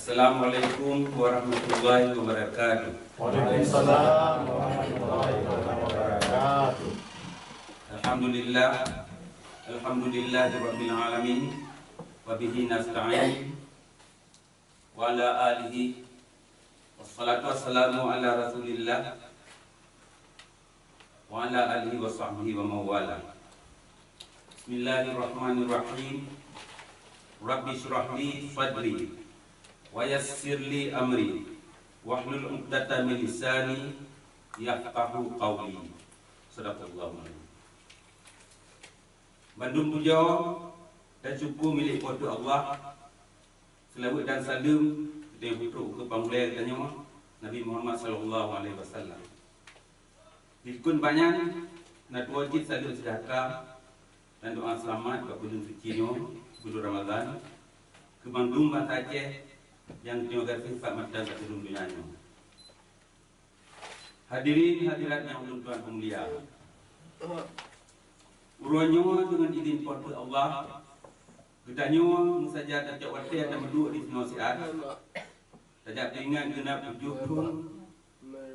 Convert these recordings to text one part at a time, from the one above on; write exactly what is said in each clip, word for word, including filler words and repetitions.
Assalamualaikum warahmatullahi wabarakatuh. Waalaikumsalam warahmatullahi wabarakatuh. Alhamdulillah. Alhamdulillahirabbil alamin. Wa bihi nasta'in. Wa ala alihi. Wassalatu wassalamu ala Rasulillah. Wa ala alihi wa sahbihi wa mawala. Bismillahirrahmanirrahim. Rabbi shrah li sadri wa yassir li amri wahlul 'uqdatam min lisani yafqahu qawli. Sadaqallahul azim. Bandum puja dan syukur milék Po teu Allah. Seulaweuet dan saleuem geutanyoe peutrok keu Pangulèe geutanyoe, Nabi Muhammad sallallahu alaihi wasallam. Dikheun banyan, na tuwoe cit saleuem seujahteura dan doa seulamat bak buleuen suci nyoe, buleuen Ramadhan, keu bandum bansa Aceh nyang geutanyoe gaséh bak mantong bak siluweue donya nyoe. Hadirin hadirat nyang ulôn tuan peumulia, uroe nyoe deungon idhin Po teu Allah, geutanyoe meusajan tacok watèe tameuduek disinoe siat, tajak teuingat geunap tujoh thon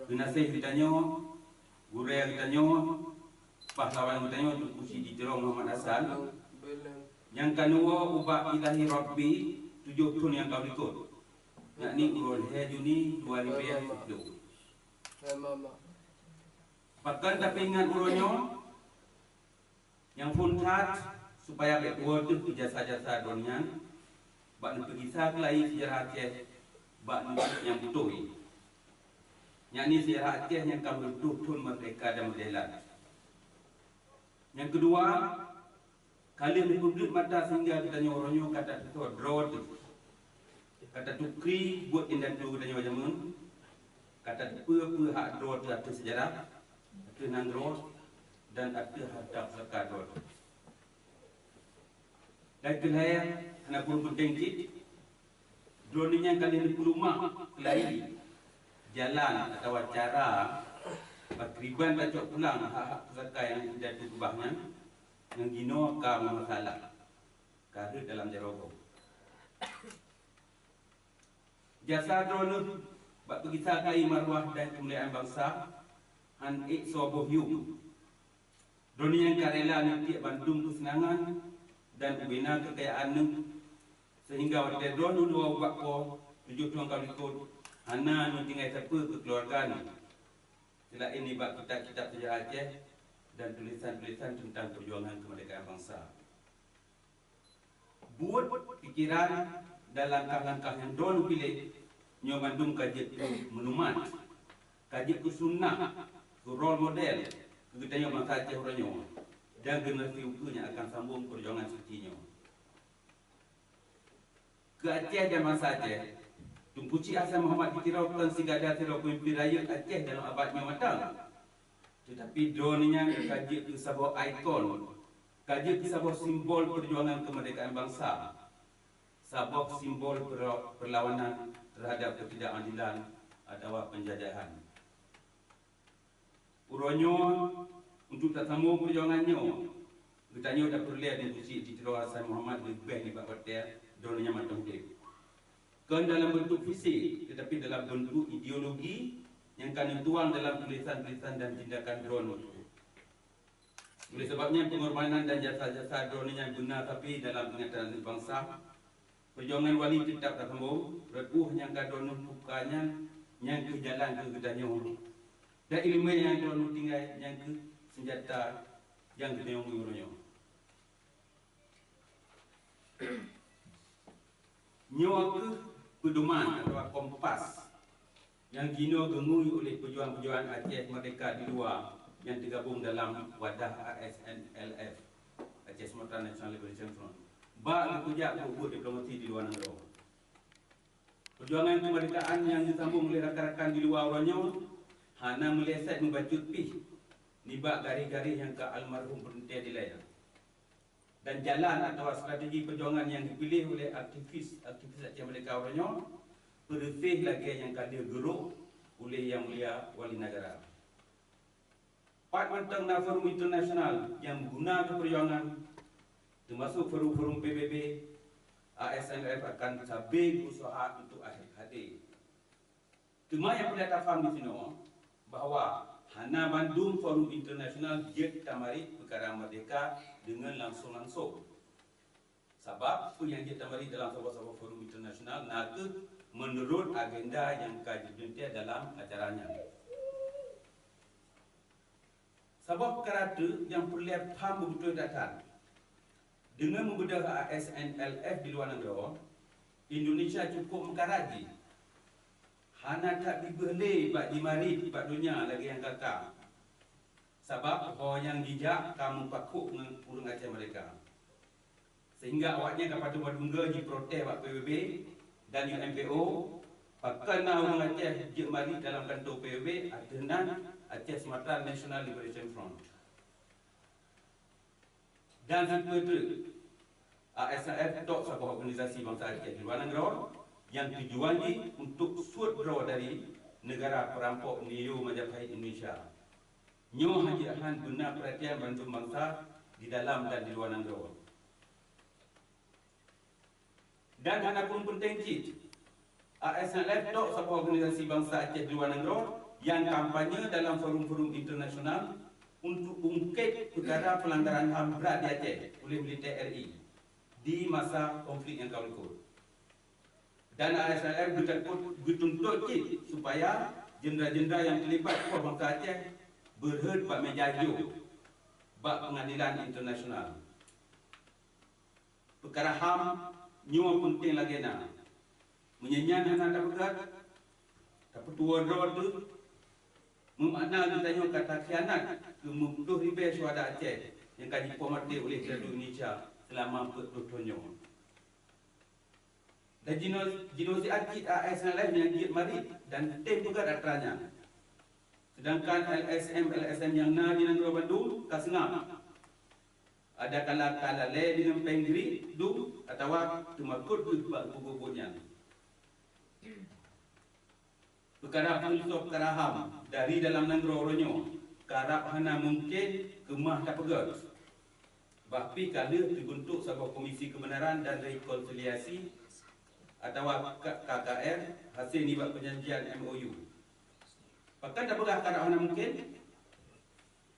geunaséh geutanyoe, gurèe geutanyoe, pahlawan geutanyoe Teungku Chik di Tiro Muhammad Hasan, nyang ka neuwoe ubak Ilahi Rabbi tujoh thon nyang ka likot, yakni uroe lhèe Juni dua ribèe siplôh. Pakon tapeuingat uroe nyoe? Nyang phôn that, supaya bèk tuwoe teuh keu jasa-jasa droeneuh nyan bak neupeugisa keulayi seujarah Aceh bak neujeuet nyang beutôi, yakni seujarah Aceh nyang ka meureutoh thon meurdehka dan meudèelat. Nyang keudua, ka lheueh neupeubleuet mata sehingga geutanyoe uroe nyoe ka tateupeue droe teuh, ka tatukri buet indatu geutanyoe jameun, ka tateupeue peue hak droe teuh ateueh seujarah, ateueh nanggroe, dan ateueh hareuta pusaka droe teuh. Dan keu lhèe, hana kureueng peunteng cit, droeneuh nyan ka lheueh neupeuleumah keulayi, jalan atawa cara pakriban tacok pulang hak-hak pusaka nyang indatu keubah nyan, nyang jinoe ka meumasalah, ka rhot dalam jaroe gob. Jasa droeneuh bak peugisa keulayi maruah dan keumuliaan bansa hán ék soe boh yuem. Droeneuh nyan ka rela neutiek bandum keuseunangan dan ubena keukayaan neuh, seuhingga watèe droeneuh dua ubak Po tujoh thon ka likot, hana neutinggai sapeue keu keuluwarga neuh, seulaén nibak kitab-kitab seujarah Aceh dan tulésan-tulésan teuntang peujuangan keumeurdekaan bansa. Buet, pikeran, dan langkah-langkah nyang droeneuh piléh nyoe mandum ka jeuet keu meunumat, ka jeuet keu sunnah, keu role model keu geutanyoe bansa Aceh uroe nyoe dan generasi ukeue nyang akan sambong peujuangan suci nyoe. Keu Aceh dan bansa Aceh, Teungku Chik Hasan Muhammad di Tiro kon sigada sidroe peumimpén rayeuk Aceh dalam abad nyoe mantong. Teutapi droeneuh nyan ka jeuet keu saboh ikon, ka jeuet keu saboh simbol peujuangan keumeurdekaan bansa, saboh simbol perla-, perlawanan terhadap ketidakadilan atawa penjajahan. Uroe nyoe, untuk tasambong peujuangan nyoe, geutanyoe tapeureulèe Teungku Chik di Tiro Hasan Muhammad leubeh nibak watèe droeneuh nyan mantong udép. Kon dalam beuntuk fisik, teutapi dalam beuntuk ideologi nyang ka neutuang dalam tulésan-tulésan dan tindakan droeneuh. Oleh sabab nyan, peungorbanan dan jasa-jasa droeneuh nyan beuna tapi dalam ingatan aneuk bansa. Peujuangan Wali teutap tasambong, rot ueh nyang ka droeneuh buka nyan, nyan kheueh jalan keu geutanyoe. Dan ileumèe nyang droeneuh tinggai, nyan kheueh seunjata nyang geutanyoe ngui uroe nyoe. Nyoe kheueh peudoman atawa kompas nyang jinoe geungui oleh peujuang-peujuang Aceh Merdeka di luwa nyang teugabong dalam wadah A S N L F, Aceh Sumatra National Liberation Front, bak geupeujak buet-buet diplomasi di luwa nanggroe. Peujuangan keumeurdekaan nyang geusambong lé rakan-rakan di luwa uroe nyoe hana meuleset meubacut pih nibak garéh-garéh nyang ka almarhum peureunté dilèe. Dan jalan atawa strategi peujuangan nyang geupiléh ulèh aktivis-aktivis Aceh Merdeka uroe nyoe peureuseh lagèe nyang ka lheueh geurok ulèh Yang Mulia Wali Nagara. Pat mantong na forum internasional nyang meuguna keu peujuangan, teumasok forum-forum P B B, A S N L F akan sabe berusaha untuk hadé. Teuma nyang peureulée tapaham di sinoe bahwa hana mandum forum internasional jeuet tamarit peukara merdeka deungon langsong-langsong. Sabab peue nyang jeuet tamarit dalam saboh-saboh forum internasional na kheueh meunurot agenda nyang ka jiteuntée dalam acara nyan. Saboh peukara teuk nyang peureulée paham beubeutôi that-that. Deungon meubeudôh A S N L F di luwa nanggroe, Indonesia cukôp meukarat jih. Hana that bibeuh lé bak jimarit bak donya lagée nyang ka-ka. Sabab ho nyang jijak ka meupakhok ngon ureuëng Aceh meurdeka. Sehingga awaknyan ka padum-padum goe jiprotes bak P B B dan U N P O, pakon na ureuëng Aceh jeuet marit dalam kantô P B B ateueh nan Aceh Sumatra National Liberation Front. Dan sipeue treuk, A S N L F tok saboh organisasi bansa Aceh di luwa nanggroe nyang tujuan jih untuk suet droe dari negara peurampok Neo Majapahit Indonesia. Nyoe hana jeuet han beuna peuratian bandum bansa di dalam dan di luwa nanggroe. Dan hana kureueng peunteng cit, A S N L F tok saboh organisasi bansa Aceh di luwa nanggroe nyang kampanye dalam forum-forum internasional untuk ungkét peukara peulanggaran ham brat di Aceh oleh militer R I di masa konflik nyang ka likot. Dan A S N L F geutakot geutuntut cit supaya jeundra-jeundra nyang teulibat poh bansa Aceh beurhot bak meja jôk bak peungadilan internasional. Peukara ham nyoe peunteng lagée na. Meunyoe nyan hana tapeugét, tapeutuwoe droe teuh, meumakna geutanyoe ka takhianat keu meuploh ribée syuhada Aceh nyang ka jipoh maté oleh siratu Indonesia seulama peuet ploh thon nyoe. Dan jino-, jinoe siat cit A S N L F nyang jeuet marit dan tem peugét atra nyan. Seudangkan L S M, L S M nyang na di nanggroe bandum ka seungab. Adakala ka lalée deungon péng gri dum atawa teumakot kheueh bak buet-buet nyan. Peukara peuleusoh peukara ham dari dalam nanggroe uroe nyoe karab hana mungken keumah tapeugét. Bah pih ka lheueh teubeuntuk saboh Komisi Keubeunaran dan Rekonsiliasi atawa K K R hase nibak peujanjian M O U. Pakon tapeugah karab hana mungken?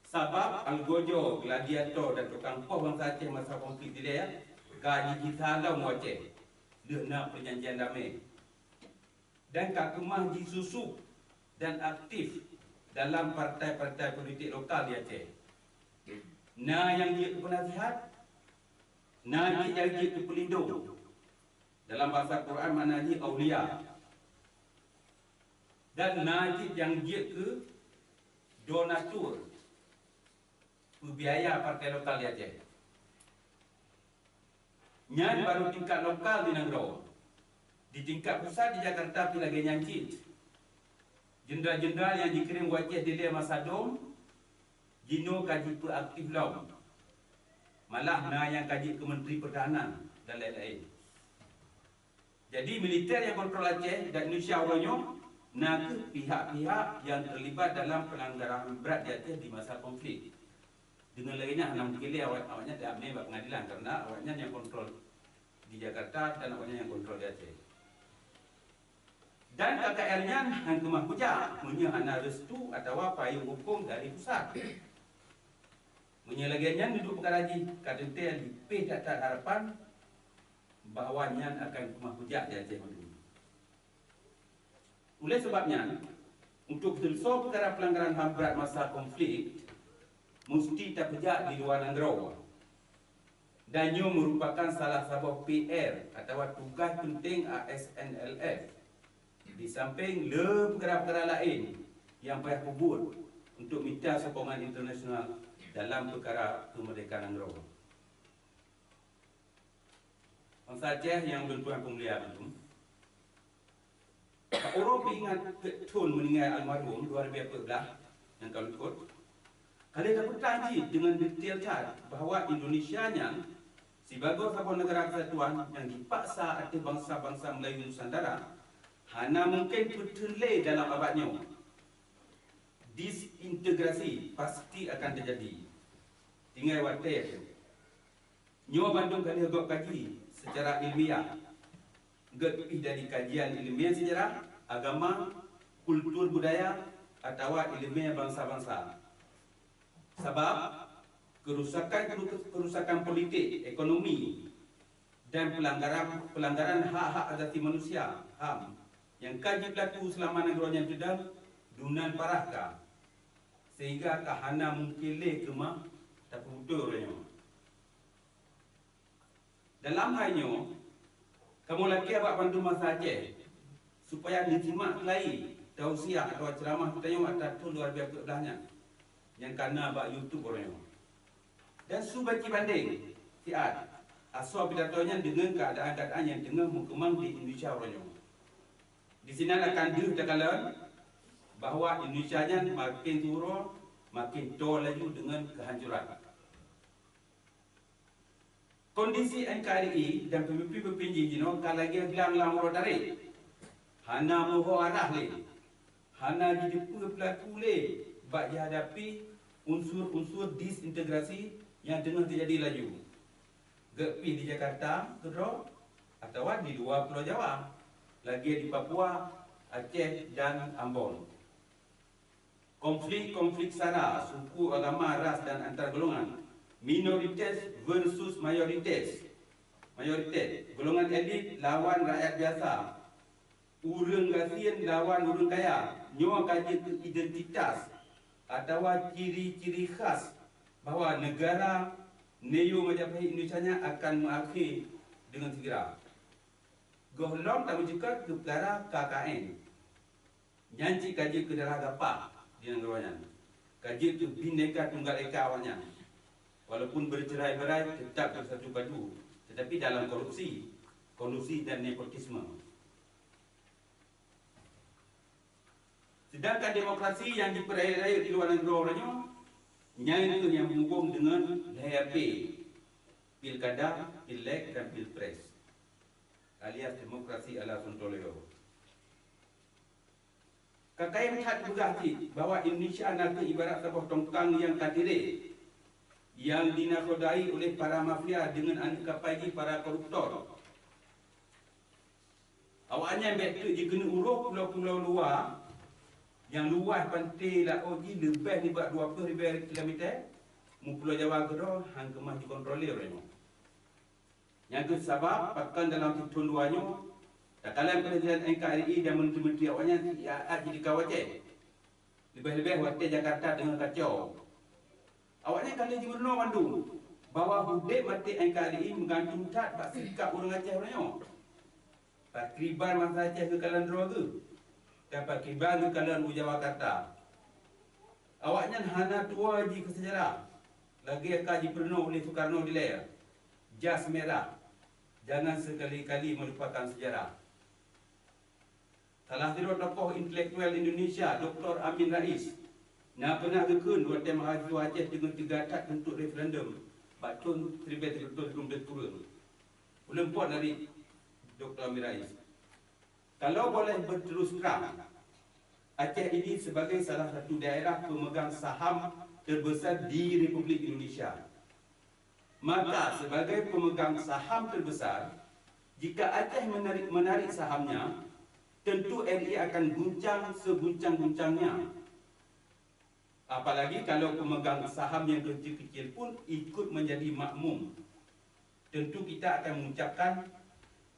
Sabab algojo, gladiator dan tukang poh bansa Aceh masa konflik dilée ka jigisa lom u Aceh lheueh na peujanjian damé, dan ka keumah jisusup dan aktif dalam partai-partai politik lokal di Aceh. Na nyang jeuet keu peunasihat, na cit nyang jeuet keu peulindong. Dalam basa Quran makna jih aulia. Dan na cit nyang jeuet keu donatur, peubiaya partai lokal di Aceh. Nyan barô tingkat lokal di nanggroe. Di tingkat pusat di Jakarta pih lagée nyan cit. Jeundral-jeundral nyang jikirém u Aceh dilée masa dom, jinoe ka jipeuaktif lom. Malah na nyang ka jeuet keu Menteri Pertahanan dan laén-laén. Jadi, militer nyang kontrol Aceh dan Indonesia uroe nyoe na kheueh pihak-pihak nyang teulibat dalam peulanggaran brat di Aceh di masa konflik. Deungon lagée nyan hana mungken lé awak, awaknyan taamé bak peungadilan karena awaknyan nyang kontrol di Jakarta dan awaknyan nyang kontrol di Aceh. Dan K K R nyan han keumah kujak meunyoe hana restu atawa payong hukôm dari pusat. Meunyoe lagée nyan dudoe peukara jih, ka teuntée leubeh that-that harapan bahwa nyan akan keumah kujak di Aceh mandum. Oleh sabab nyan, untuk seuleusoe peukara peulanggaran ham brat masa konflik, musti tapeujak di luwa nanggroe. Dan nyoe meurupakan salah saboh P R atawa tugaih peunteng A S N L F, di sampéng le peukara-peukara laén nyang payah peubuet untuk mita sokongan internasional dalam peukara keumeurdehkaan nanggroe. Bansa Aceh nyang lôn tuan peumulia bandum, bak uroe peuingat peuet thon meuninggai almarhum dua ribèe peuet blah nyang ka likot, ka lheueh tapeugah jih deungon detail that bahwa Indonesia nyan sibagoe saboh neugara keusatuan nyang jipaksa ateueh bansa-bansa Meulayu Nusantara hana mungken peuteun lé dalam abad nyoe. Disintegrasi pasti akan teujadi. Tinggai watèe. Nyoe bandum ka lheueh gob kaji secara ilmiah, geupiih dari kajian ilmiah sejarah, agama, kultur budaya, atawa ilmiah bansa-bansa. Sabab, kerusakan-kerusakan politik, ekonomi, dan pelanggaran, pelanggaran hak-hak asasi manusia, HAM, nyang ka jipeulaku seulama nanggroe nyan teudong, dunan parah ka, sehingga ka hana mungken lé keumah tapeubeutôi uroe nyoe. Dalam hai nyoe, kamoe lakée bak bandum masa Aceh, supaya neusimak keulayi tausiah atawa ceuramah geutanyoe atra thon dua ribée peuet blah nyan, nyang ka na bak YouTube uroe nyoe. Dan su baci bandeng siat asoe pidato nyan deungon keuadaan-keuadaan nyang teungoh meukeumang di Indonesia uroe nyoe. Disinan akan deuh takalon bahwa Indonesia nyan maken siuroe, maken toe laju deungon keuhancuran. Kondisi N K R I dan peumimpén-peumimpén jih jinoe ka lagée blang lam uroe tarek. Hana meuho arah lé. Hana jiteupeue peulaku lé bak jihadapi unsur-unsur disintegrasi nyang teungoh teujadi laju. Geupiih di Jakarta keudroe atawa di luwa Pulo Jawa, lagée di Papua, Aceh, dan Ambon. Konflik-konflik sara, suku, agama, ras, dan antar golongan, minoritas versus mayoritas, mayoritas, golongan elit lawan rakyat biasa, ureuëng gasien lawan ureuëng kaya, nyoe ka jeuet keu identitas atawa ciri-ciri khas bahwa negara Neo Majapahit Indonesia nyan akan meuakhé deungon segera. Gohlom tameucukot keu peukara K K N. Nyan cit ka jeuet keu darah gapah di nanggroe nyan. Ka jeuet keu Bhinneka Tunggal Ika awaknyan. Walaupun bercerai-berai, tetap bersatu padu, tetapi dalam korupsi, kolusi dan nepotisme. Sedangkan demokrasi nyang jipeurayeuk-rayeuk di luwa nanggroe uroe nyoe, nyan kheueh nyang meuhubong deungon lhée P, pilkada, pileg, dan pilpres, alias demokrasi ala Sontoloyo. Ka kayém that peugah cit bahwa Indonesia na kheueh ibarat saboh tongkang nyang ka tirek, nyang dinakhodai oleh para mafia deungon aneuk kapai jih para koruptor. Awaknyan bék teuk jikeuneuk uroh pulo-pulo luwa nyang luwah panté laôt jih leubeh nibak dua ploh ribée kilometer, meupulo Jawa keudroe han keumah jikontrol lé uroe nyoe. Nyang kheueh sabab pakon dalam sithon dua nyoe, takalon Presiden N K R I dan menteri-menteri awaknyan siat-at jidikau Aceh. Leubeh-leubeh watée Jakarta teungoh kacau. Awaknyan ka lheueh jimeurunoe mandum bahwa udeb maté N K R I meugantung that bak sikap ureuëng Aceh uroe nyoe. Pakriban masa Aceh geukalon droe geuh, dan pakriban geukalon u Jawa Karta. Awaknyan hana tuwoe jih keu seujarah, lagée ka jipeurunoe uleh Sukarno dilée, jas merah, jangan sekali-kali melupakan sejarah. Salah sidroe tokoh intelektuel Indonesia, Doktor Amin Rais, na peunah geukheun watée mahasiswa Aceh teungoh teuga that keuntut referendum bak thon siribée sireutôh sikureueng. Ulôn pot dari Doktor Amin Rais. Kalau boleh berterus terang, Aceh ini sebagai salah satu daerah pemegang saham terbesar di Republik Indonesia. Maka sebagai pemegang saham terbesar, jika Aceh menarik, menarik sahamnya, tentu R I akan guncang seguncang-guncangnya. Apalagi kalau pemegang saham yang kecil-kecil pun ikut menjadi makmum. Tentu kita akan mengucapkan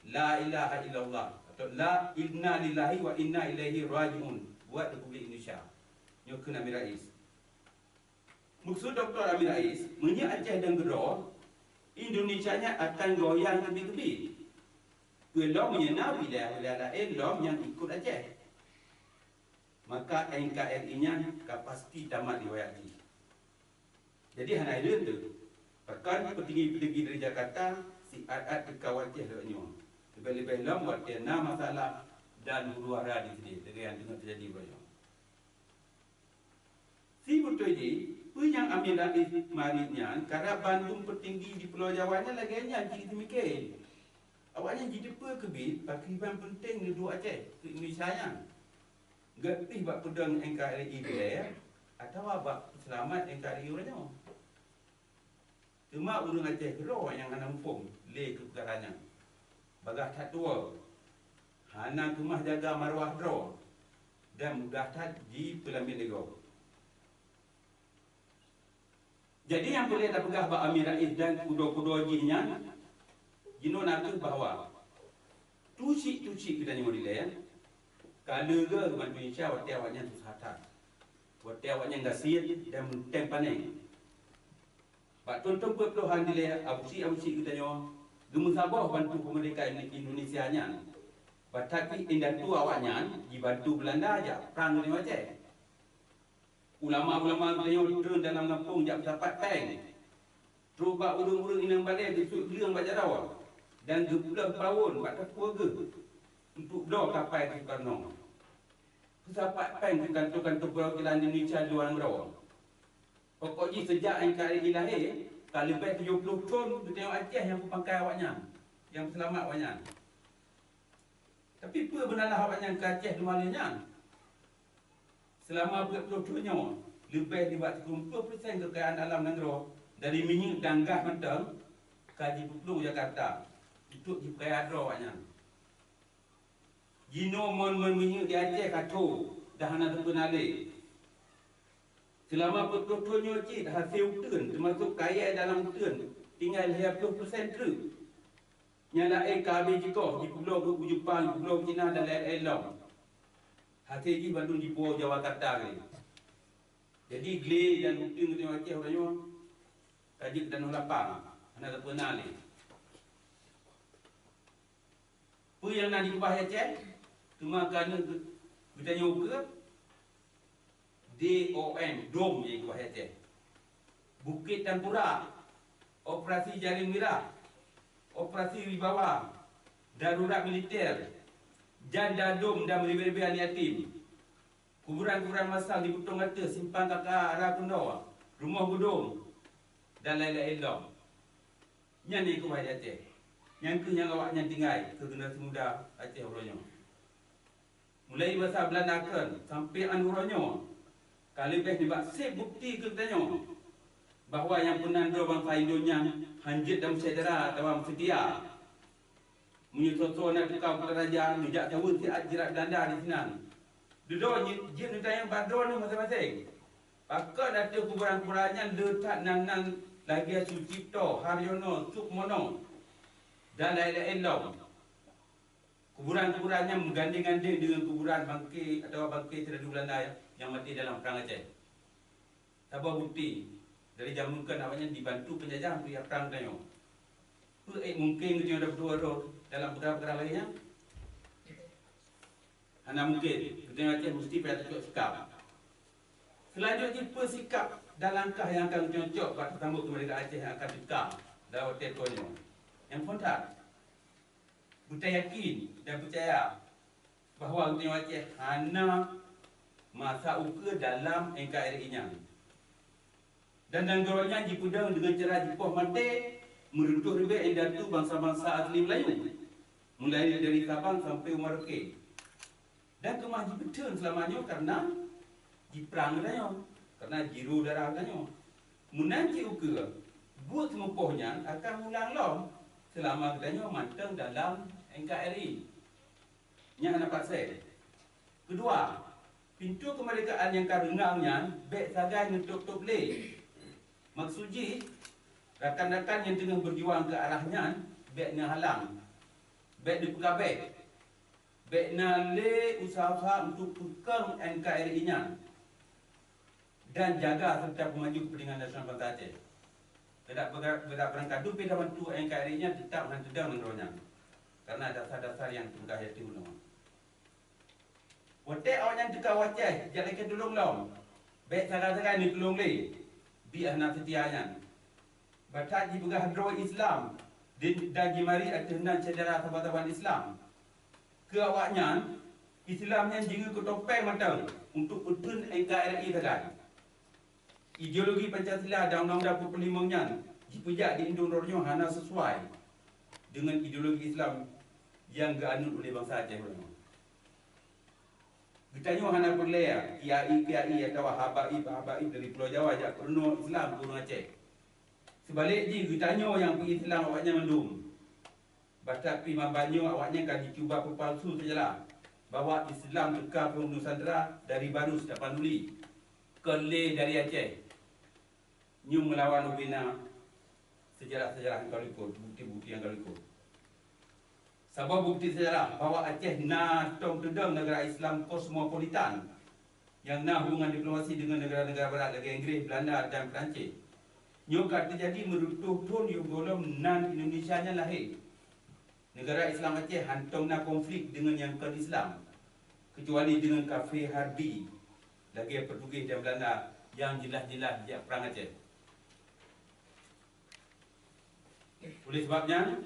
la ilaha illallah atau la inna lillahi wa inna ilaihi raji'un buat Republik Indonesia. Nyoe kheun Amin Rais. Maksud Doktor Amin Rais, meunyoe Aceh dan keudroe, Indonesia nyan akan goyang keubiet-keubiet. Peulom meunyoe na wilayah-wilayah laén lom nyang ikut Aceh, maka N K R I nyan ka pasti tamat riwayat jih. Jadi hana hireuen teuh, pakon peutinggi-peutinggi dari Jakarta siat-at teuka watée lagée nyoe, leubeh-leubeh lom watée na masalah dan huru-hara di sideh lagée nyang teungoh teujadi uroe nyoe. Si beutôi jih, peue nyang Amin Rais marit nyan karab bandum peutinggi di Pulo Jawa nyan lagée nyan jih teumikée. Awaknyan jiteupeue keubiet pakriban peunteng neuduek Aceh keu Indonesia nyan. Geupiih bak peudong N K R I dilée atawa bak peuseulamat N K R I uroe nyoe. Teuma ureuëng Aceh keudroe nyang hana muphom lé keu peukara nyan. bagah that tuwoe, hana keumah jaga marwah droe, dan mudah that jipeulamiet lé gob. Jadi nyang peureulée tapeugah bak Amin Rais dan kudo-kudo jih nyan, jinoe na kheueh bahwa tucik-tucik geutanyoe dilée ka leuga geubantu Indonesia watée awaknyan susah that, watée awaknyan gasien dan meutém panéh. Bak thon-thon peuet plohan dilée abusyik-abusyik geutanyoe geumeusaboh bantu peumeurdehka Indonesia nyan, bathat pih indatu awaknyan jibantu Beulanda jak prang ngon Aceh. Ulama-ulama geutanyoe treun dalam gampông jak peusapat péng. Trok bak ureuëng-ureuëng inong balée geusuet gleueng bak jaroe dan geupleueh pawon bak teupeu geuh untuk bloe kapai keu Sukarno. Peusapat péng keu kantô-kantô peurwakilan Indonesia di luwa nanggroe. Pokok jih seujak N K R I lahé, ka leubeh tujoh ploh thon geutanyoe Aceh nyang peupangkai awaknyan, nyang peuseulamat awaknyan. Tapi peue beunalaih awaknyan keu Aceh teuma lheueh nyan? Seulama peuet ploh thon nyoe, leubeh nibak sikureueng ploh persen keukayaan alam nanggroe dari minyeuk dan gas mantong ka jipeuplueng Jakarta untuk jipeukaya droe awaknyan. Jinoe mon-mon minyeuk di Aceh ka tho dan hana teupeuna lé. Seulama peuet ploh thon nyoe cit hase uteuen, teumasok kayèe dalam uteuen, tinggai lhèe ploh persen treuk. Nyang laén ka habéh jikoh, jipeubloe u Jepang, jipeubloe u Cina dan laén-laén lom. Hase jih bandum jipuwoe Jawa Jakarta lé. Jadi glé dan uteuen geutanyoe Aceh uroe nyoe ka jeuet tanoh lapang, hana teupeuna lé. Peue nyang na dikeubah Aceh? Teuma keuneuk geutanyoe ukeue D O M, dom nyang dikeubah Aceh. Bukét Tempura, operasi Jaring Mirah, operasi Wibawa, darurat militer, janda dom dan ribèe-ribèe aneuk yatim. Kuburan-kuburan masal di Butong Gateue, Simpang K K A, Ara Keundoe, Rumoh Geudong, dan laén-laén lom. Nyan nyang keubai di Aceh. Nyan kheueh nyang awaknyan tinggai keu generasi muda Aceh uroe nyoe. Mulai masa Beulanda kon sampoe 'an uroe nyoe, ka leubeh nibak seb bukeuti keu geutanyoe bahwa nyang peunan droe bansa Indo nyan hanjeuet dan meusyedara atawa meuseutia. Meunyoe soe-soe na teuka u Kuta Raja, neujak saweue siat jirat Beulanda disinan. Dudoe jeuet neutanyong bak droeneuh maséng-maséng. Pakon ateueh kuburan-kuburan nyan le that nan-nan lagèe Sucipto, Haryono, Sukmono, dan laén-laén lom. Kuburan-kuburan nyan meugandeng-gandeng deungon kuburan bangke atawa bangke seuradu Beulanda nyang maté dalam Prang Aceh. Saboh bukeuti, dari jameun kon awaknyan jibantu peunjajah untuk jak prang tanyoe. Peue ék mungken geutanyoe tapeutuwoe droe dalam peukara-peukara lagèe nyan? Hana mungken, geutanyoe Aceh musti payah tacok sikap. Seulanjut jih, peue sikap dan langkah nyang akan geutanyoe cok bak tasambot keumeurdekaan Aceh nyang akan teuka dalam watèe tuwoe nyoe? Nyang phon that, beutayakin dan peucaya bahwa geutanyoe Aceh hana masa ukeue dalam N K R I nyan. Dan nanggroe nyan jipeudong deungon cara jipoh maté, meuruntuh ribèe indatu bansa-bansa asli Meulayu, mulai dari Sabang sampoe u Merauke. Dan keumah jipeutheun seulama nyoe kareuna jiprang geutanyoe, kareuna jiru darah geutanyoe. Meunan cit ukeue, buet seumeupoh nyan akan ulang lom seulama geutanyoe mantong dalam N K R I. Nyan hana paksa. Keudua, pintoe keumeurdekaan nyang ka reungang nyan bèk sagai neutôb-tôb lé. Maksud jih, rakan-rakan nyang teungoh beujuang keu arah nyan bèk neuhalang, bèk neupeukabeh. Bèk na lé useuha-useuha untuk peukong N K R I nyan dan jaga serta peumaju keupeuntengan nasional bansa Aceh. Keudak beura-, keudak beurangkat dum pih tabantu N K R I nyan, teutap hana teudong nanggroe nyan, kareuna dasar-dasar nyang teupeugah ateueh nyoe. Watèe awaknyan teuka u Aceh, jak lakèe tulông lom, bèk sagai-sagai neutulông lé, biet hana seutia nyan. Bathat jipeugah droe Islam di-, dan jimari ateueh nan syedara saban-saban Islam. Keu awaknyan, Islam nyan jingieng keu topeng mantong untuk peutheun N K R I sagai. Ideologi Pancasila dan Undang-Undang Peuet Ploh Limong nyan jipeujak di indon droe nyoe hana sisuai deungon ideologi Islam nyang geuanut ulèh bansa Aceh uroe nyoe. Geutanyoe hana peureulèe kiai-kiai atawa habaib-habaib dari Pulo Jawa jak peurunoe Islam keu ureueng Aceh. Seubalek jih, geutanyoe nyang peu-Islam awaknyan mandum. Bah that pih masa nyoe awaknyan ka jicuba peupalsu seujarah bahwa Islam teuka keu Nusantara dari Barus Tapanuli, kon lé dari Aceh. Nyoe meulawan ubena seujarah-seujarah nyang ka likot, bukti-bukti nyang ka likot. Saboh bukti seujarah bahwa Aceh na tom teudong negara Islam kosmopolitan nyang na hubungan diplomasi deungon negara-negara barat lagée Inggréh, Beulanda dan Peurancéh. Nyoe ka teujadi meureutoh thon yoh gohlom nan Indonesia nyan lahé. Negara Islam Aceh hantom na konflik deungon nyang kon Islam, keucuali deungon kafé harbi lagée Portugis dan Beulanda nyang jeulaih-jeulaih jak prang Aceh. Oleh sabab nyan,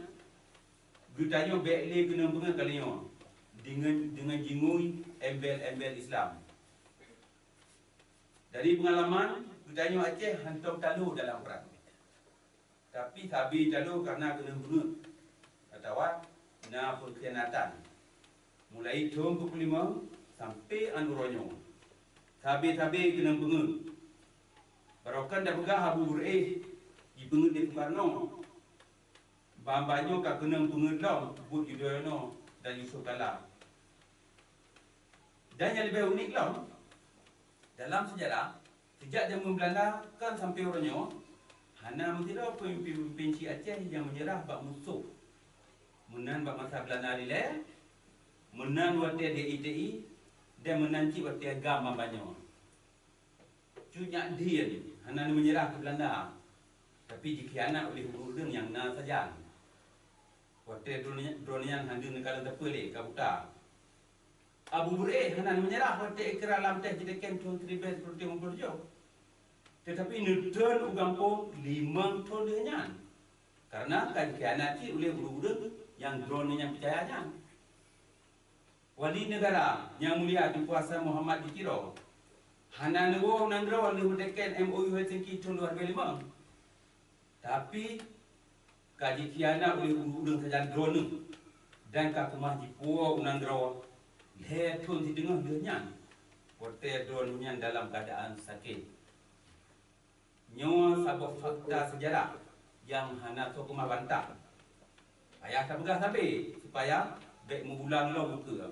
geutanyoe bék lé keuneuk beungeut kali nyoe deungon, deungon jingui embel-embel Islam. Dari peungalaman, geutanyoe Aceh hantom talo dalam prang. Tapi sabe talo kareuna keuneuk beungeut atawa na peukhianatan. Mulai thon peuet ploh limong sampoe an uroe nyoe, sabe-sabe keuneuk beungeut. Barokon tapeugah Abu Beureueh jibeungeut lé Soekarno. Ban-ban nyoe ka keuneuk beungeut lom buet Yudhoyono dan Yusuf Kalla. Dan nyang leubeh unik lom, dalam seujarah, sejak jameun Beulanda kon sampoe uroe nyoe, hana meusidroe peumimpén-peumimpén Aceh nyang meunyeurah bak musoh. Meunan bak masa Beulanda dilée, meunan watée D I T I, dan meunan cit watée GAM ban-ban nyoe. Cut Nyak Dhien hana meunyeurah keu Beulanda, tapi jikhianat uleh ureuëng-ureuëng nyang na sajan. Watée droeneuh nyan hana neukalon sapeue lé, ka buta. Abu Beureueh hana meunyeurah watée ikra lam teh Jideken thon siribée sikureueng limong ploh tujoh, teutapi neutreun u gampông limong thon lheueh nyan, kareuna ka jikhianat cit uleh ureuëng-ureuëng nyang droeneuh nyan peucaya nyan. Wali neugara Nyang Mulia Teungku Hasan Muhammad di Tiro hana neuwoe u nanggroe lheueh meuteken M O U Helsinki thon dua ribèe limong, tapi ka jikhianat uleh ureuëng-ureuëng sajan droeneuh dan ka keumah jipuwoe u nanggroe lhèe thon sideungoh lheueh nyan, watée droeneuh nyan dalam keuadaan sakét. Nyoe saboh fakta seujarah nyang hana soe keumah bantah. Payah tapeugah sabe supaya bék meuulang lom ukeue.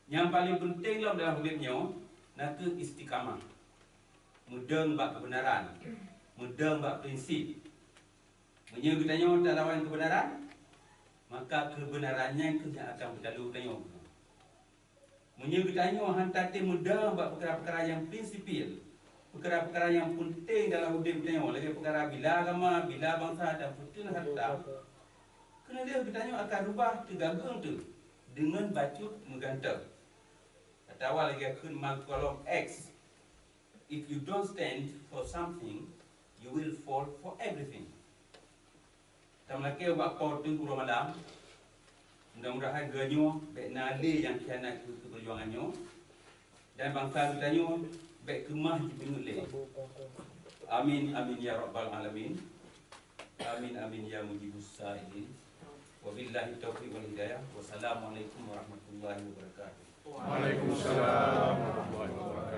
Nyang paleng peunteng lom dalam udeb nyoe nakeuh istiqamah, meudong bak keubeunaran, meudong bak prinsip. Meunyoe geutanyoe talawan keubeunaran, maka keubeunaran nyan kheueh nyang akan beutalo geutanyoe. Meunyoe geutanyoe han tatem meudong bak peukara-peukara nyang prinsipil, peukara-peukara nyang peunteng dalam udeb geutanyoe, lagée peukara bila agama, bila bansa dan peuteun hareuta, keuneulheueh geutanyoe akan reubah teugagong teuh deungon bacut meugantoe. Atawa lagée kheun Malcolm X, "If you don't stand for something, you will fall for everything." Tameulakée ubak Po teuh uroe malam. Mudah-mudahan geutanyoe bék na lé nyang khianat keu, keu peujuangan nyoe, dan bansa geutanyoe bék keumah jibeungeut lé. Amin, amin ya rabbal alamin. Amin, amin ya mujibus sailin. Wabillahi taufiq wal hidayah. Wassalamualaikum warahmatullahi wabarakatuh. Waalaikumsalam warahmatullahi wabarakatuh.